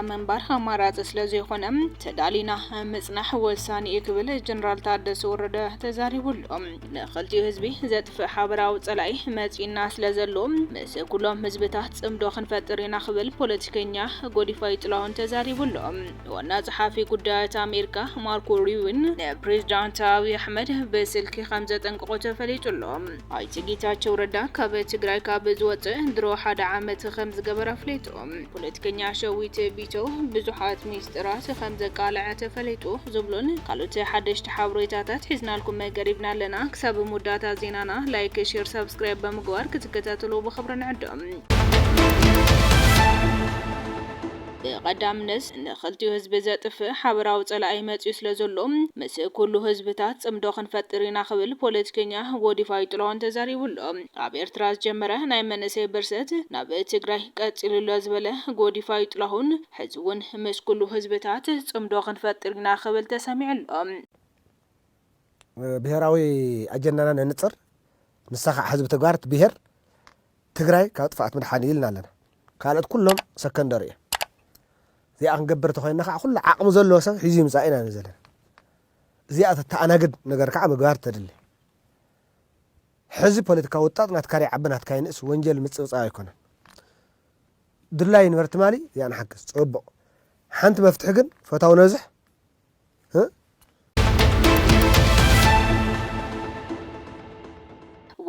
ምንባር ኣማራፂ ስለ ዘይኮነ ተዳሊና ምፅናሕ ወሳኒ እዩ ክብል ጀነራል ታደሰ ወረደ ተዛሪቡ ኣሎ። ንኽልቲኡ ህዝቢ ዘጥፍእ ሓበራዊ ፀላኢ መፂና ስለ ዘሎ ምስ ኩሎም ህዝብታት ፅምዶ ክንፈጥር ኢና ክብል ፖለቲከኛ ጎዲፋይ ጥላሁን ተዛሪቡ ኣሎ። ዋና ጸሓፊ ጉዳያት ኣሜሪካ ማርኮ ሩቢን ንፕሬዝዳንት ኣብይ ኣሕመድ ብስልኪ ከም ዘጠንቀቖ ተፈሊጡ ኣሎ። ኣይተ ጌታቸው ረዳ ካብ ትግራይ ካብ ዝወፅእ ድሮ ሓደ ዓመት ከም ዝገበረ ኣፍሊጡ። ፖለቲከኛ ሸዊት ቢተው ብዙሓት ሚስጥራት ከም ዘቃለዐ ተፈሊጡ ዝብሉን ካልኦት ሓደሽቲ ሓበሬታታት ሒዝናልኩም ቀሪብና ኣለና። ክሳብ መወዳእታ ዜናና ላይክ፣ ሼር፣ ሳብስክራይብ ብምግባር ክትከታተሉ ብኽብሪ ንዕድም። ብቐዳምነት ንኽልቲኡ ህዝቢ ዘጥፍእ ሓበራዊ ጸላኢ መጺኡ ስለ ዘሎ፣ ምስ ኩሉ ህዝብታት ጽምዶ ክንፈጥር ኢና ክብል ፖለቲከኛ ጎዲፋይ ጥላሁን ተዛሪቡ ኣሎ። ኣብ ኤርትራ ዝጀመረ ናይ መንእሰይ ብርሰት ናብ ትግራይ ቀጺሉ ኣሎ ዝበለ ጎዲፋይ ጥላሁን፣ ሕዚ እውን ምስ ኩሉ ህዝብታት ጽምዶ ክንፈጥር ኢና ክብል ተሰሚዑ ኣሎ። ብሄራዊ ኣጀንዳና ነንጽር፣ ንሳ ከዓ ህዝቢ ተጋርት ብሄር ትግራይ ካብ ጥፍኣት ምድሓን እዩ ኢልና ኣለና። ካልኦት ኩሎም ሰከንደሪ እዮም። እዚኣ ክንገብር ተኮይንና ከዓ ኩሉ ዓቕሚ ዘለዎ ሰብ ሒዙ ይምፃእ ኢና ዘለና። እዚኣ ተተኣናግድ ነገር ከዓ ምግባር ተድሊ። ሕዚ ፖለቲካዊ ውጣጥ ናትካ ይዓቢ ናትካ ይንእስ ወንጀል ምፅብፃብ ኣይኮነን። ድላይ ንበር ትማሊ እዚኣ ንሓግዝ ፅቡቕ። ሓንቲ መፍትሒ ግን ፈታው ነብዝሕ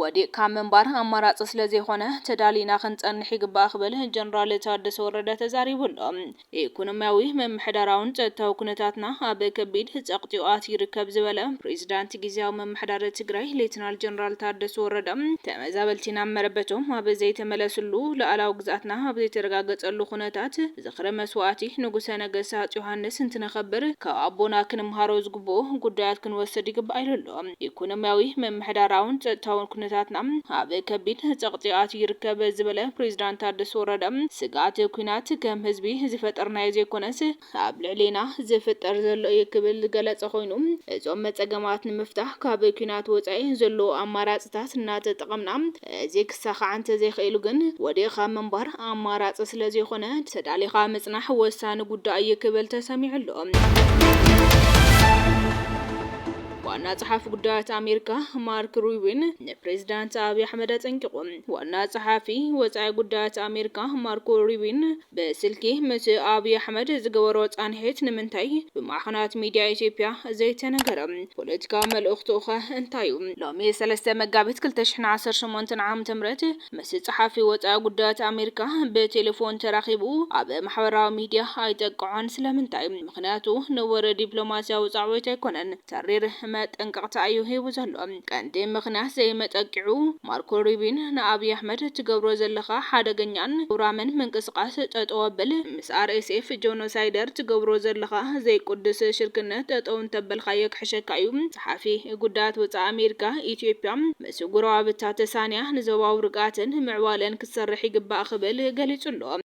ወዲቕካ ምንባር ኣማራፂ ስለ ዘይኮነ ተዳሊና ክንፀንሕ ይግባእ ክብል ጀነራል ታደሰ ወረደ ተዛሪቡ ኣሎ። ኢኮኖሚያዊ፣ ምምሕዳራውን ፀጥታዊ ኩነታትና ኣብ ከቢድ ፀቕጢ ኣትዩ ይርከብ ዝበለ ፕሬዚዳንት ግዝያዊ ምምሕዳር ትግራይ ሌተናል ጀነራል ታደሰ ወረደ፣ ተመዛበልቲ ናብ መረበቶም ኣብ ዘይተመለስሉ፣ ሉኣላዊ ግዝኣትና ኣብ ዘይተረጋገፀሉ ኩነታት ዝኽሪ መስዋእቲ ንጉሰ ነገስት ኣፄ ዮሃንስ እንትነኸብር ካብ ኣቦና ክንምሃሮ ዝግብኦ ጉዳያት ክንወስድ ይግባእ ኢሉ ኣሎ። ኢኮኖሚያዊ፣ ምምሕዳራውን ፀጥታውን ኩነታትና ኣብ ከቢድ ፀቕጢ ኣትዩ ይርከብ ዝበለ ፕሬዚዳንት ታደሰ ወረደ፣ ስግኣት ኲናት ከም ህዝቢ ዝፈጠርናዮ ዘይኮነስ ኣብ ልዕሌና ዝፍጠር ዘሎ እዩ ክብል ዝገለጸ ኮይኑ፣ እዞም መፀገማት ንምፍታሕ ካብ ኲናት ወፃኢ ዘለዉ ኣማራፅታት እናተጠቐምና እዚ ክሳኻዕ እንተዘይኽኢሉ ግን ወዲቕኻ ምንባር ኣማራፂ ስለዘይኾነ ተዳሊኻ ምፅናሕ ወሳኒ ጉዳይ እዩ ክብል ተሰሚዑ ኣሎ። ዋና ጸሓፊ ጉዳያት ኣሜሪካ ማርክ ሩቢን ንፕሬዚዳንት ኣብይ ኣሕመድ ኣጸንቂቑ። ዋና ጸሓፊ ወጻኢ ጉዳያት ኣሜሪካ ማርኮ ሩቢን ብስልኪ ምስ ኣብይ ኣሕመድ ዝገበሮ ጻንሒት ንምንታይ ብማዕኸናት ሚድያ ኢትዮጵያ ዘይተነገረ? ፖለቲካዊ መልእኽቱ'ኸ እንታይ እዩ? ሎሚ ሰለስተ መጋቢት ክልተ ሽሕን ዓሰርተ ሸሞንተን ዓመተ ምህረት ምስ ጸሓፊ ወጻኢ ጉዳያት ኣሜሪካ ብቴሌፎን ተራኺቡ ኣብ ማሕበራዊ ሚድያ ኣይጠቅዖን። ስለምንታይ? ምኽንያቱ ንወረ ዲፕሎማስያዊ ጻዕቦት ኣይኮነን፣ ተሪር መጠንቀቕታ እዩ ሂቡ ዘሎ። ቀንዲ ምኽንያት ዘይመጠቅዑ ማርኮ ሩቢን ንኣብይ ኣሕመድ ትገብሮ ዘለኻ ሓደገኛን ነውራምን ምንቅስቃስ ጠጠው ኣብል፣ ምስ ኣር ኤስ ኤፍ ጆኖሳይደር ትገብሮ ዘለኻ ዘይቁድስ ሽርክነት ጠጠው እንተበልካዮ ክሕሸካ እዩ። ጸሓፊ ጉዳያት ወጻኢ ኣሜሪካ ኢትዮጵያ ምስ ጎረባብታ ተሳንያ ንዞባዊ ርግኣትን ምዕባለን ክትሰርሕ ይግባእ ክብል ገሊጹ ኣሎ።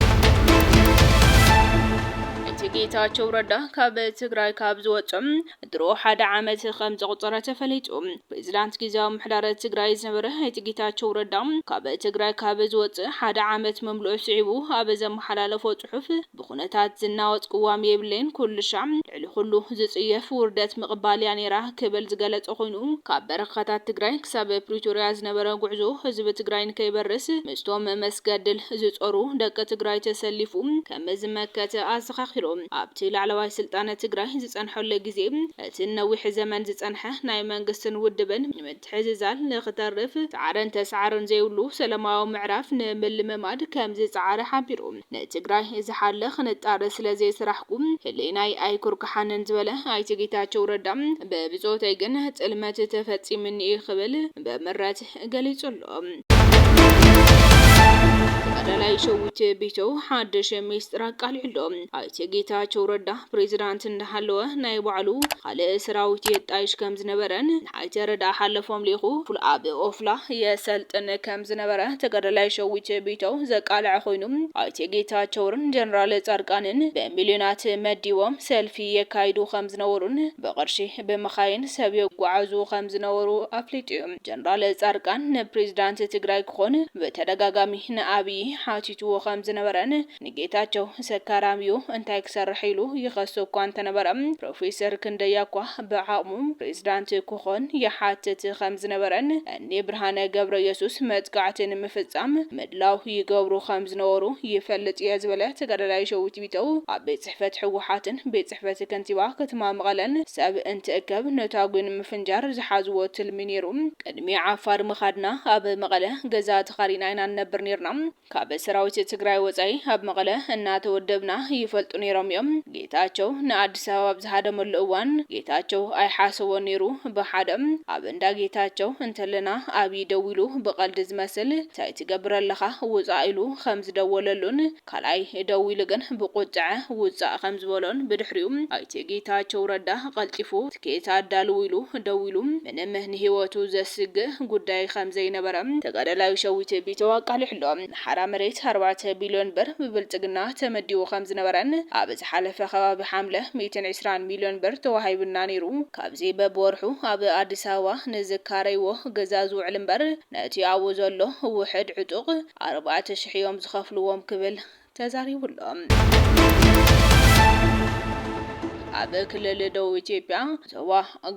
ኣይተ ጌታቸው ረዳ ካብ ትግራይ ካብ ዝወፅኦም ድሮ ሓደ ዓመት ከም ዘቑፀረ ተፈሊጡ። ፕሬዚዳንት ግዝያዊ ምምሕዳር ትግራይ ዝነበረ ኣይተ ጌታቸው ረዳ ካብ ትግራይ ካብ ዝወፅእ ሓደ ዓመት ምምልኡ ስዒቡ ኣብ ዘመሓላለፎ ፅሑፍ ብኹነታት ዝናወፅ ቅዋም የብለይን፣ ኩሉ ሻዕ ልዕሊ ኩሉ ዝፅየፍ ውርደት ምቕባል እያ ነይራ ክብል ዝገለፀ ኮይኑ፣ ካብ በረኻታት ትግራይ ክሳብ ፕሪቶርያ ዝነበረ ጉዕዞ ህዝቢ ትግራይ ንከይበርስ ምስቶም መስገድል ዝፀሩ ደቂ ትግራይ ተሰሊፉ ከም ዝመከተ ኣዘኻኺሩ። ኣብቲ ላዕለዋይ ስልጣነ ትግራይ ዝፀንሐሉ ግዜ እቲ ነዊሕ ዘመን ዝፀንሐ ናይ መንግስትን ውድብን ምትሕዝዛል ንክተርፍ ፃዕርን ተስዓርን ዘይብሉ ሰላማዊ ምዕራፍ ንምልምማድ ከም ዝፀዓረ ሓቢሩ። ንትግራይ ዝሓልኽ ንጣር ስለ ዘይስራሕኩ ህሊናይ ኣይኩርኩሓንን ዝበለ ኣይተ ጌታቸው ረዳ፣ ብብፆተይ ግን ጥልመት ተፈፂምኒ እዩ ክብል ብምረት ገሊፁ ኣሎ። ተጋዳላይ ሸዊት ቢተው ሓድሽ ሚስጥር ኣቃሊዑ ኣሎ። ኣይተ ጌታቸው ረዳ ፕሬዚዳንት እንዳሃለወ ናይ ባዕሉ ካልእ ሰራዊት የጣይሽ ከም ዝነበረን ንኣይተ ረዳ ሓለፎም ልኢኹ ፉል ኣብ ኦፍላ የሰልጥን ከም ዝነበረ ተጋዳላይ ሸዊት ቢተው ዘቃለዐ ኮይኑ፣ ኣይተ ጌታቸውን ጀነራል ጻድቃንን ብሚልዮናት መዲቦም ሰልፊ የካይዱ ከም ዝነበሩን ብቕርሺ ብምኻይን ሰብ የጓዓዙ ከም ዝነበሩ ኣፍሊጡ እዩ። ጀነራል ጻድቃን ንፕሬዚዳንት ትግራይ ክኾን ብተደጋጋሚ ንኣብይ ሓቲትዎ ከም ዝነበረን፣ ንጌታቸው ሰካራም እዩ እንታይ ክሰርሕ ኢሉ ይኸሶ እኳ እንተነበረ፣ ፕሮፌሰር ክንደያ እኳ ብዓቕሙ ፕሬዝዳንት ክኾን ይሓትት ከም ዝነበረን፣ እኒ ብርሃነ ገብረ የሱስ መጥቃዕቲ ንምፍጻም ምድላው ይገብሩ ከም ዝነበሩ ይፈልጥ እየ ዝበለ ተጋዳላይ ሸዊት ቢተው፣ ኣብ ቤት ጽሕፈት ህወሓትን ቤት ጽሕፈት ከንቲባ ከተማ መቐለን ሰብ እንትእከብ ነታጒ ንምፍንጃር ዝሓዝዎ ትልሚ ነይሩ። ቅድሚ ዓፋር ምኻድና ኣብ መቐለ ገዛ ተኻሪና ኢና ንነብር ነርና። ካብ ሰራዊት ትግራይ ወጻኢ ኣብ መቐለ እናተወደብና ይፈልጡ ነይሮም እዮም። ጌታቸው ንኣዲስ ኣበባ ኣብ ዝሃደመሉ እዋን ጌታቸው ኣይሓሰቦን ነይሩ። ብሓደ ኣብ እንዳ ጌታቸው እንተለና ኣብይ ደዊሉ ብቐልዲ ዝመስል "እንታይ ትገብር ኣለኻ? ውጻእ" ኢሉ ከም ዝደወለሉን ካልኣይ ደዊሉ ግን ብቁጥዐ "ውጻእ" ከም ዝበሎን ብድሕሪኡ ኣይተ ጌታቸው ረዳ ቀልጢፉ ትኬት ኣዳልው ኢሉ ደዊሉ ምንም ንህይወቱ ዘስግእ ጉዳይ ከም ዘይነበረ ተጋዳላይ ሸዊት ቢተው ኣቃሊሕሎ። ንሓራ መሬት ኣርባዕተ ቢልዮን ብር ብብልጽግና ተመዲቡ ከም ዝነበረን ኣብ ዝሓለፈ ከባቢ ሓምለ ሚእትን ዕስራን ሚልዮን ብር ተዋሂቡና ነይሩ። ካብዚ በብወርሑ ኣብ ኣዲስ ኣበባ ንዝካረይዎ ገዛ ዝውዕል እምበር ነቲ ኣብኡ ዘሎ ውሕድ ዕጡቕ ኣርባዕተ ሽሕ እዮም ዝኸፍልዎም ክብል ተዛሪቡ ኣሎ። ኣብ ክልል ደቡብ ኢትዮጵያ ዞባ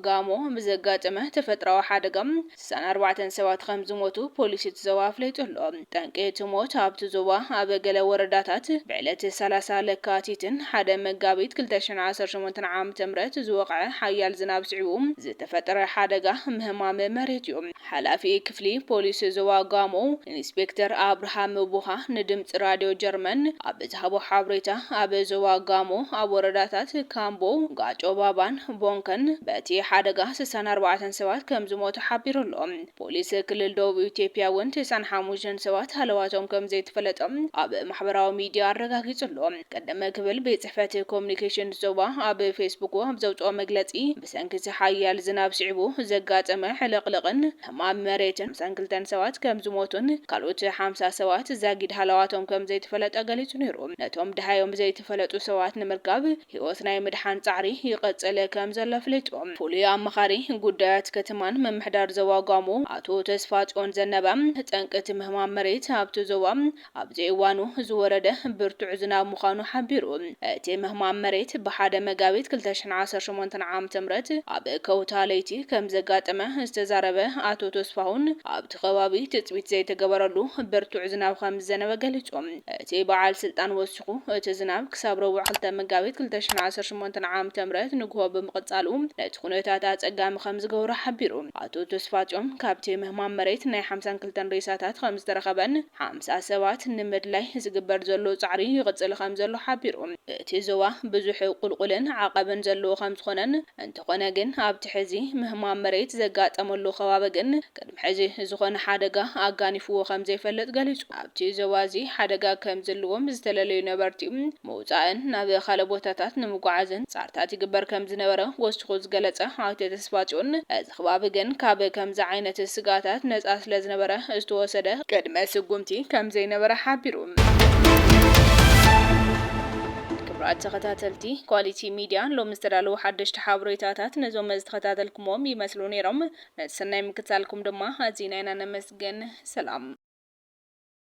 ጋሞ ብዘጋጠመ ተፈጥሮኣዊ ሓደጋ ስሳን ኣርባዕተን ሰባት ከም ዝሞቱ ፖሊስ እቲ ዞባ ኣፍሊጡ ኣሎ። ጠንቂ እቲ ሞት ኣብቲ ዞባ ኣብ ገለ ወረዳታት ብዕለት ሰላሳ ለካቲትን ሓደ መጋቢት ክልተ ሽሕን ዓሰርተ ሸሞንተን ዓመተ ምህረት ዝወቕዐ ሓያል ዝናብ ስዒቡ ዝተፈጠረ ሓደጋ ምህማም መሬት እዩ። ሓላፊ ክፍሊ ፖሊስ ዞባ ጋሞ ኢንስፔክተር ኣብርሃም ቡኻ ንድምፂ ራድዮ ጀርመን ኣብ ዝሃቦ ሓበሬታ፣ ኣብ ዞባ ጋሞ ኣብ ወረዳታት ካምቦ፣ ጋጮ ባባን ቦንከን በቲ ሓደጋ ስሳን ኣርባዕተን ሰባት ከም ዝሞቱ ሓቢሩ ኣሎ። ፖሊስ ክልል ደቡብ ኢትዮጵያ እውን ተስዓን ሓሙሽተን ሰባት ሃለዋቶም ከም ዘይተፈለጠ ኣብ ማሕበራዊ ሚድያ ኣረጋጊጹ ኣሎ። ቀደም ክብል ቤት ጽሕፈት ኮሙኒኬሽን ዞባ ኣብ ፌስቡክ ኣብ ዘውጽኦ መግለጺ፣ ብሰንኪ እቲ ሓያል ዝናብ ስዒቡ ዘጋጠመ ሕልቕልቕን ህማም መሬትን ሓምሳን ክልተን ሰባት ከም ዝሞቱን ካልኦት ሓምሳ ሰባት ዛጊድ ሃለዋቶም ከም ዘይተፈለጠ ገሊጹ ነይሩ። ነቶም ደሃዮም ዘይተፈለጡ ሰባት ንምርካብ ህይወት ናይ ምድሓን ጻዕሪ ይቐጽል ከም ዘሎ ኣፍሊጡ። ፍሉይ ኣማኻሪ ጉዳያት ከተማን ምምሕዳር ዞባ ጋሞ ኣቶ ተስፋጽዮን ዘነበ፣ ጠንቂ እቲ ምህማም መሬት ኣብቲ ዞባ ኣብ ዘይእዋኑ ዝወረደ ብርቱዕ ዝናብ ምዃኑ ሓቢሩ። እቲ ምህማም መሬት ብሓደ መጋቢት ክልተ ሽሕን ዓሰርተ ሸሞንተን ዓመተ ምህረት ኣብ ከውታ ለይቲ ከም ዘጋጠመ ዝተዛረበ ኣቶ ተስፋሁን፣ ኣብቲ ከባቢ ትጽቢት ዘይተገበረሉ ብርቱዕ ዝናብ ከም ዝዘነበ ገሊጹ። እቲ በዓል ስልጣን ወሲኹ፣ እቲ ዝናብ ክሳብ ረቡዕ ክልተ መጋቢት ክልተ ሽሕን ዓሰርተ ሸሞንተን ዓመተ ምህረት ንግሆ ብምቕጻሉ፣ ነቲ ኩነታት ኣጸጋሚ ከም ዝገብሮ ሓቢሩ። ኣቶ ተስፋጽዮን፣ ካብቲ ምህማም መሬት ናይ ሓምሳን ክልተን ሬሳታት ከም ዝተረኸበን ሓምሳ ሰባት ንምድላይ ዝግበር ዘሎ ጻዕሪ ይቕጽል ከም ዘሎ ሓቢሩ። እቲ ዞባ ብዙሕ ቁልቁልን ዓቐብን ዘለዎ ከም ዝኾነን፣ እንተኾነ ግን ኣብቲ ሕዚ ምህማም መሬት ዘጋጠመሉ ከባቢ ግን ቅድሚ ሕዚ ዝኾነ ሓደጋ ኣጋኒፍዎ ከም ዘይፈልጥ ገሊጹ። ኣብቲ ዞባ እዚ ሓደጋ ከም ዘለዎም ዝተለለዩ ነበርቲ ምውጻእን ናብ ካልእ ቦታታት ንምጉዓዝን ጻዕርታት ይግበር ከም ዝነበረ ወሲኹ ዝገለጸ ኣቶ ተስፋጽዮን፣ እዚ ከባቢ ግን ካብ ከምዚ ዓይነት ስግኣታት ነጻ ስለ ዝነበረ ዝተወሰደ ቅድመ ስጉምቲ ከም ዘይነበረ ሓቢሩ። ክቡራት ተኸታተልቲ ኳሊቲ ሚድያ፣ ሎሚ ዝተዳለዉ ሓደሽቲ ሓበሬታታት ነዞም ዝተኸታተልኩሞም ይመስሉ ነይሮም። ነቲ ሰናይ ምክትታልኩም ድማ ኣዚና ኢና ነመስግን። ሰላም።